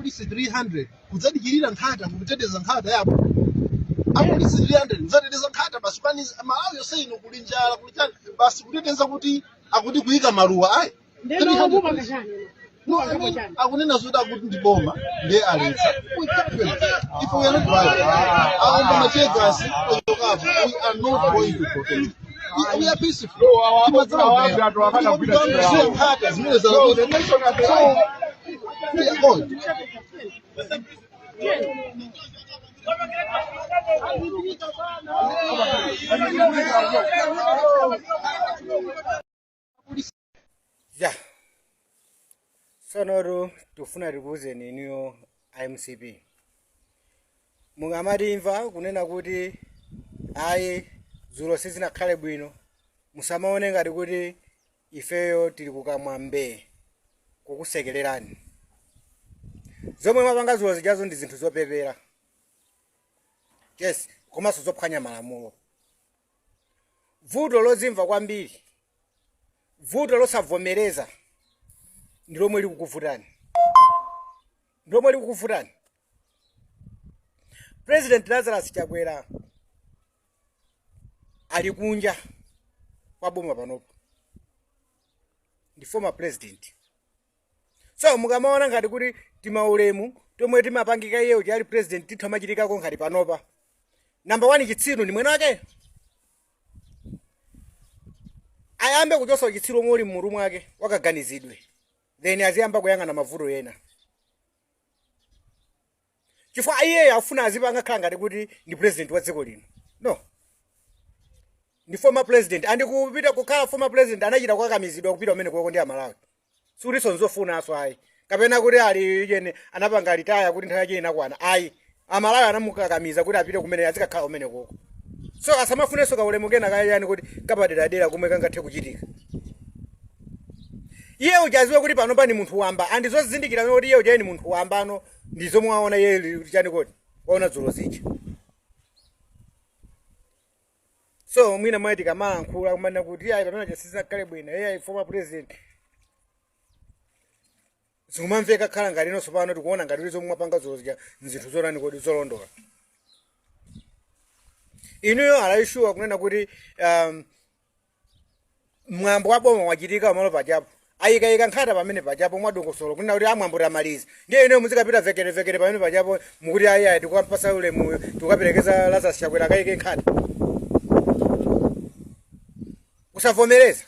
Apolisi 300 kudzadikirira nkhata, kuteteza nkhata yapo. Apolisi 300 kudzateteza nkhata basi. Pani Malawi yonse ino kuli njala, kuli chani, basi kuteteza kuti akuti kuyika maluwa ayi. Ndeno 300 mupanga police. chani? No, I Mupanga mean, chani? Akunena zoti akuti ndi boma ndiye aletsa. We can't wait. If we are not violent, aomba ma teargas ochokapo, we are not going to protest. We are peaceful. Timadzamvera nkhata zimene zalakwika. So we are going. Ya, sonotu tifuna tikuwuzeni inuyo MCP, mukamatimva kunena kuti ayi, dzulo sizinakhale bwino, musamaone ngati kuti ifeyo tili kukamwa mbee kukusekererani. Zomwe mwapanga dzulo zijazo ndi zinthu zopepera, yes, komanso zophwanya malamulo. Vuto lozimva kwambiri, vuto losavomereza ndi lomwe likukuvutani, ndi lomwe likukuvutani. President Lazarus Chakwera ali kunja kwa boma panopo, ndi former president. So mukamaona ngati kuti timaulemu tomwe timapangika iye uja ali president tithu amachitikako ngati panopa, number one chitsiru ndi mwene wake. Ayambe kuchosa uchitsiru omwe uli mmutu mwake wakaganizidwe, then aziyamba kuyang'ana mavuto ena, chifukwa iyeyo afuna azipanga khala ngati kuti ndi president wa dziko lino. No, ndi former president, and kupita kukhala former president anachita kukakamizidwa kupita kumene koko ndi Amalawi. Sikutinso nzofunanso ayi, kapena kuti ali chene anapanga retire kuti nthawi yake inakwana, ayi. Amalawi anamukakamiza kuti apite kumene azikakhala kumene koko. So asamafunenso kaulemu kena kayani kuti kapaderadera komwe kangathe kuchitika. Iye uja aziwe kuti panopa ni munthu wamba, and zozindikira kuti iye uja ni munthu wamba ano ndi zomwe waona iye chani kodi waona dzulo zija. So mwina mwayi tikamalankhula kumanena kuti ayi, pamene sizingakhale bwino, iye ayi, former president, zikumamveka khala ngati inonso pano tikuona ngati zomwe mwapanga dzulo zija nzinthu zotani kodi zolondola. Inuyo alaishuwa kunena kuti mwambo wa boma wachitika pamalo pachapo, ayikayika nkhata pamene pachapo mwadongosolo, kunena kuti amwambo tamaliza, ndiye inuyo muzikapita vekerevekere pamene pachapo, mukuti ayi ayi, tikukampasa ulemu, tikukaperekeza Lazarus Chakwera akayike nkhata. Kusavomereza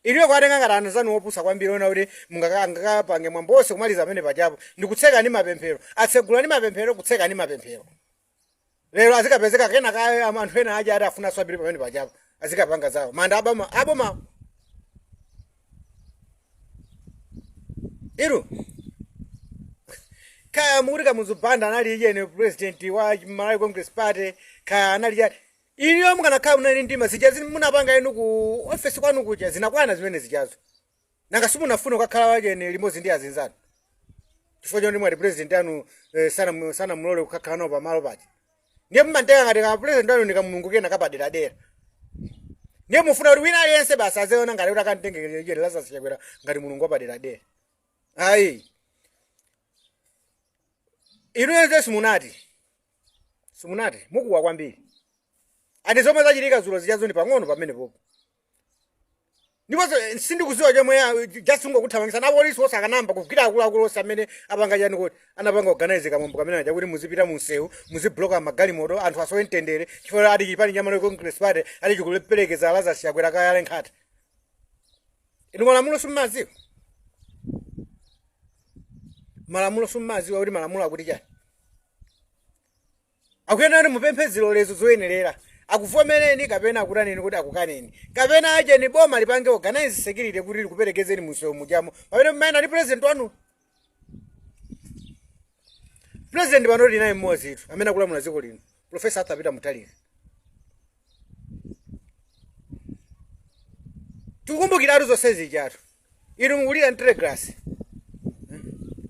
inuyo kwatenga ngati anzanu opusa kwambiri, ona kuti mungakapange mwambo wonse kumaliza pamene pachapo ndikutseka ndi mapemphero, atsegula ndi mapemphero, kutseka ndi mapemphero. Lero azikapezeka kena kaya anthu ena aja ati afuna swabiri pamene pachapo azikapanga zawo manda aboma aboma iru. Kaya mukuti Kamuzu Banda anali ijene president wa Malawi Congress Party, kaya anali chani, iniyo mukanakhala munali ndima zija munapanga inu ku ofesi kwanu kuja zinakwana zimene zijazo. Nanga simunafuna kukakhala wachene limodzi ndi azinzanu chifukwa choti mwati president anu sana mulole kukakhala nawo pamalo paja? Ndiye mumantenga ngati ka president anu ndi kamulungu kena kapaderadera. Ndiye mufuna kuti wina aliyense basi aziona ngati kuti akamtenge chene Lazarus Chakwera ngati mulungu wapaderadera. Ayi, inuyo simunati, simunati mukuwa kwambiri, ati zomwe zachitika dzulo zijazo ndi pang'ono pamene popo. Ndiponso sindikuziwa chomwe just ungokuthamangisa na polisi onse akanamba kugwira akuluakulu onse amene apanga chani kuti anapanga organize kamwambo kamene aja kuti muzipita munsewu, muzibloka magalimoto, anthu asowe mtendere, chifukwa ati chipani cha Malawi Congress Party ati chikuperekeza Lazarus Chakwera kayale nkhata. Inu malamulo simmaziwa? Malamulo simmaziwa kuti malamulo akuti chani? Akuyenera kuti mupemphe zilolezo zoyenerera, akuvomereni kapena akutaneni kuti akukaneni, kapena acheni boma lipange organize security kuti likuperekezeni munsewu mujamo pamene mumayenda ndi president wanu. President pano tili naye mmodzi itu amene akulamula dziko lino, Professor Arthur Peter Mutharika. Tikukumbukiratu zonse zijatu. Inu mukulira ndi teargas,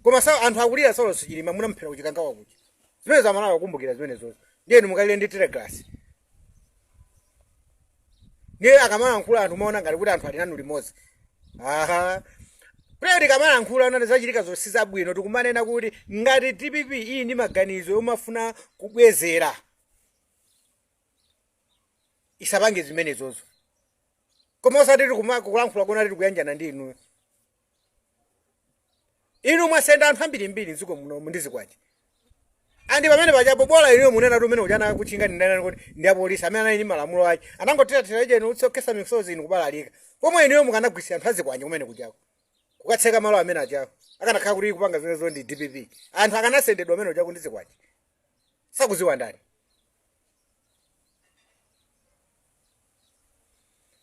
koma sa anthu akulira Saulos Chilima munamphera kuchikangawa kuja. Zimene zamalawi akukumbukira zimenezozo, ndiye inu mukalire ndi teargas. Ndiye akamalankhula anthu maona ngati kuti anthu ali nanu limodzi. Aha, Prayer tikamalankhula unati zachitika zonse zabwino, tikumanena kuti ngati DPP iyi ndi maganizo yomafuna kubwezera, isapange zimenezozo, koma osati tikulankhula kuona tikuyanjana ndi inuyo. Inu mwasenda anthu ambirimbiri mdziko muno ndi zikwanje, and pamene pachapo bola inuyo munena kuti umene uchana kuchinga ndinena kuti ndi apolisi amene anali ndi malamulo ake, anangothirathira ijeni utsi okhetsa misozi inu kubalalika, pomwe inuyo mukanagwisa anthu azikwanje kumene kuchako kukatseka malo amene achako. Akanakhala kuti kupanga zimenezo ndi DPP, anthu akanasendedwa amene uchako ndi zikwanje, sakuziwa ndani.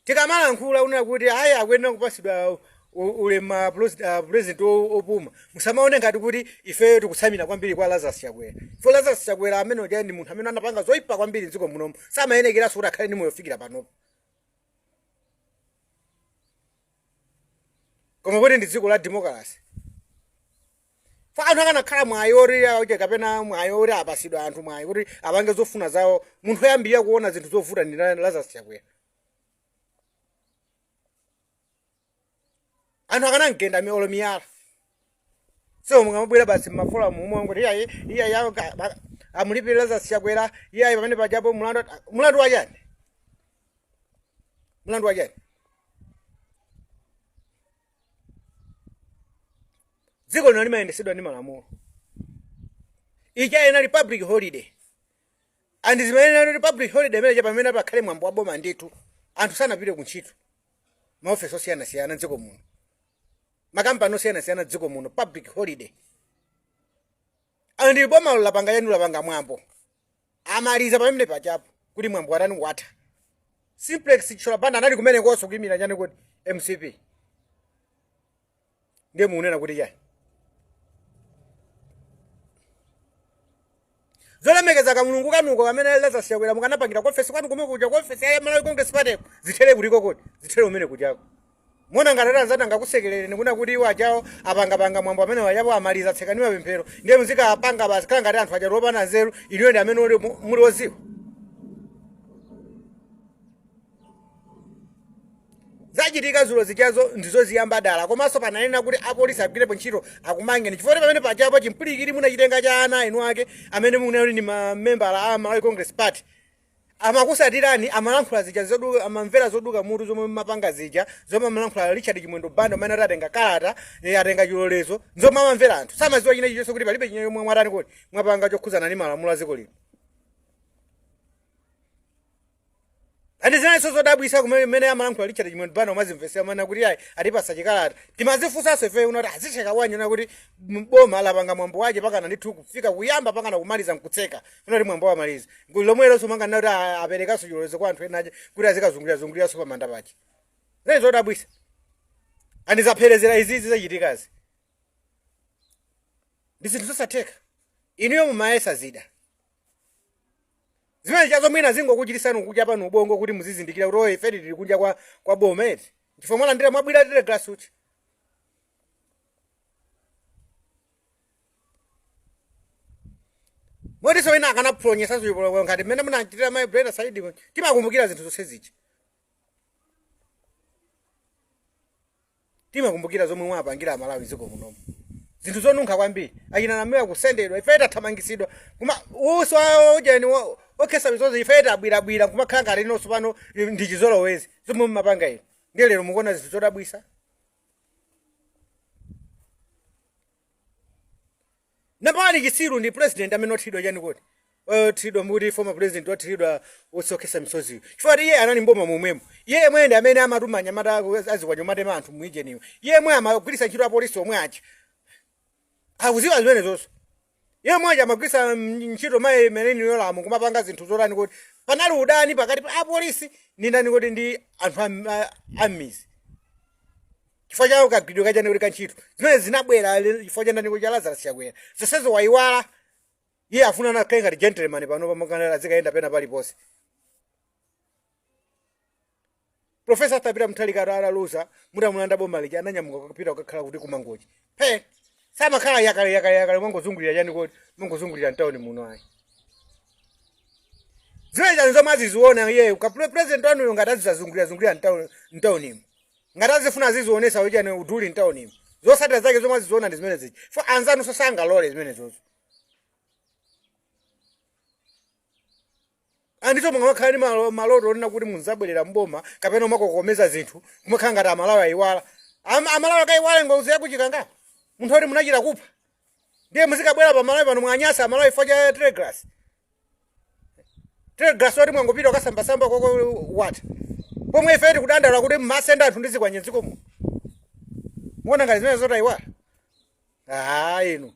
Tikamalankhula unena kuti ayi, akuyenera kupasidwa ulema president opuma, musamaone ngati kuti ifeyo tikutsamira kwambiri kwa Lazarus Chakwera. Fo Lazarus Chakwera amene uja ndi munthu amene anapanga zoyipa kwambiri mdziko munomu, samayenekeranso kuti akhale ndi moyo ofikira panopo. Koma kuti ndi dziko la democracy, fa anthu akanakhala mwayi oti auje kapena mwayi oti apasidwa anthu mwayi kuti apange zofuna zawo, munthu oyambirira kuona zinthu zovuta ndi Lazarus Chakwera. Anthu akanamgenda olo miyala. So mukamabwera basi mmafolamu umwe kuti iyayi, iyayi, amulipire Lazarus Chakwera, iyayi, pamene pajapo mulandu, mulandu wachani? Mulandu wachani? Dziko lino limayendesedwa ndi malamulo. Ija inali public holiday, and zimene inali public holiday imene pamene pakhale mwambo wa boma ndithu, anthu sanapite ku ntchito, maofesi osiyanasiyana mdziko muno, makampani osiyanasiyana mdziko muno, public holiday, and boma lapanga chani? Lapanga mwambo, amaliza pamene pachapo kuti mwambo watani? Watha. Simplex Chithyola Banda anali kumene konso kuyimira chani kuti MCP. Ndiye mukunena kuti chani? Zolemekeza kamulungu kanuko kamene Lazarus Chakwera mukanapangira ku ofesi kwanu kumwe kuja, ku ofesi ya Malawi Congress Party, zithere kuliko kodi? Zithere umene kujako. Mona ngati anzati angakusekerereni kuna kuti iwo ajawo apangapanga mwambo amene wajapo, amaliza, tsekani mapemphero, ndiye muzikapanga basi khala ngati anthu aja opanda nzeru. Inuyo ndi amene muli oziwa zachitika zulo zichazo ndizoziyamba dala. Komanso pananena kuti apolisi agwirepo ntchito, akumangeni, chifukwa pamene pachapo chimpulikiri munachitenga cha ana inu ake amene munena kuti ndi mamembala a Malawi Congress Party amakusatirani, amalankhula zija zoduka, amamvera zoduka mutu zomwe mumapanga zija, zomwe amalankhula Richard Chimwendo Banda amene ati atenga kalata, atenga chilolezo, zomwe amamvera anthu samaziwa china chilichonse, kuti palibe china chomwe mwatani kuti mwapanga chokhuzana ndi malamulo a dziko lino. And zinanso zodabwisa kumene mmene amalankhula Richard Chimwendo Banda, umazimvesera mana kuti ayi, atipasa chikalata. Timazifunsanso ife unati azitheka bwanji una kuti boma lapanga mwambo wache pakana ndithu kufika kuyamba pakana kumaliza nkutseka, unati mwambo wamaliza lomweronso mangana kuti aperekanso chilolezo kwa anthu ena ache kuti azikazungulira zunguliranso pamanda pache. Zinayi zodabwisa, and zapherezera izizi zachitikazi ndi zinthu zosatheka. Inuyo mumayesa zida zimene chazo mwina zingokuchitisani kudya pano ubongo kuti muzizindikira kuti oye, ife tili kunja kwa boma eti, chifukwa mwalandira mwabwira teargas uchi. Motinso wina akanaphonyesanso chipolopolo ngati mmene munachitira mayi Brenda Saidi. Timakumbukira zinthu zonse zija, timakumbukira zomwe mwapangira Amalawi dziko munomu, zinthu zonunkha kwambiri. Achina Namiwa kusendedwa, ife tathamangisidwa kuma uso ujeni okhesa misozi, ife tabwirabwira kumakhala ngati inonso pano ndi chizolowezi zomwe mumapanga inu. Ndiye lero mukuona zinthu zodabwisa. Nambani chitsiru ndi president amene wathiridwa chani kuti othiridwa muti former president wathiridwa utsi okhesa misoziyo, chifukwa iye anali mboma momwemo. Iye yemwe ndi amene amatuma anyamata azikwanje kumatema anthu muijeniyo. Iye yemwe amagwiritsa ntchito apolisi omwe aja, akuziwa zimene zonso. Iye mwaja amagwiritsa ntchito mayi Merlyne Yolamu kumapanga zinthu zotani kuti panali udani pakati pa apolisi ndi ndani kuti ndi anthu ammizi, chifukwa chawo kagwidwe kachani kuti kantchito zimene zinabwera chifukwa cha ndani kuti cha Lazarus Chakwera. Zonsezo wayiwala. Iye afuna nakhale ngati gentleman pano pamakana azikayenda pena paliponse. Professor Arthur Peter Mutharika ataluza, mutamulanda boma lija, ananyamuka kupita kukakhala kuti kumangochi phe, samakhala yakale yakale yakale mangozungulira chani kodi, mangozungulira mtawuni muno ayi. Zimene chani zomwe aziziona iye ka president wanuyo ngati azizazungulira zungulira mtawunimo, ngati azifuna azizionesa uchani uduli mtawunimo. Zotsatira zake zomwe aziziona ndi zimene zija. Fo anzanu sangalole zimenezozo. Andicho mungamakhala ndi maloto onena kuti muzabwerera mboma kapena umakokomeza zinthu kumakhala ngati Amalawi ayiwala. Amalawi akaiwala ngozi yakuchikanga munthu oti munachita kupha, ndiye muzikabwera pa Malawi pano mwanyasa Amalawi chifukwa cha teargas. Teargas oti mwangopita ukasambasamba koko what, pomwe ife tikudandaula kuti mmasenda anthu ndi zikwanje mdziko muno. Muona ngati zimene zotayiwala? Ah, inu.